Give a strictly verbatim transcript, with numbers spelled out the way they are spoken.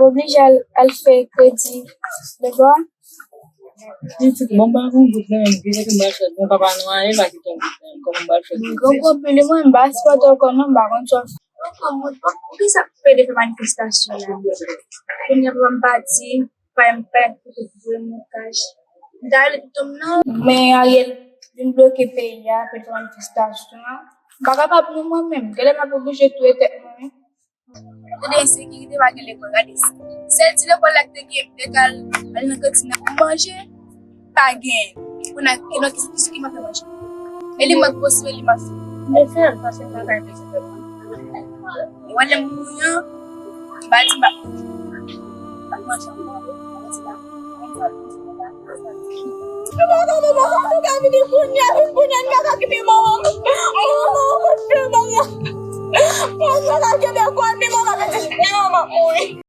Oblije al, al fè kredi deba. Pitit, bon, m pa gon goud nan men m, ki kote m pral fè? Bon, papa nou anyen pa kite yon goud nan men m, kòman m pral fè kredi? Gwo gwo pil, mwen, m pa sipòte w kòman, m pa konn sa w fè. Ou konn moun, ou ki sa pede fè manifestasyon la? Kounye a papa m pati, pa m pa kote pou voye mwen kach. M ta rele pitit m nan. Men Ariel vin bloke peyi a, pede fè manifestasyon an. M pa kapab non mwen menm, genlè m ap oblije touye tèt mwen. Tande, ensekirite pa gen lekòl, gade sa. Sèl ti lekòl la ki te gen, m te ka al, al nan kantin nan pou manje, pa gen. Kounye a, ki nan ki, ki, ki manje manje. E li mank gwo sou li, mank. Men fè l, paske m pa ka manje. Wè lè m mouri an, m pa di m pa, m pa manje ankò. Mwen pa ka, mwen pa ka, mwen ka vini kounye a, vin kounye a, m pa ka kite manman m. Manman m kout fè m la. Mwen pa ka kenbe kò m, ni manman m, ni manman m ap mouri.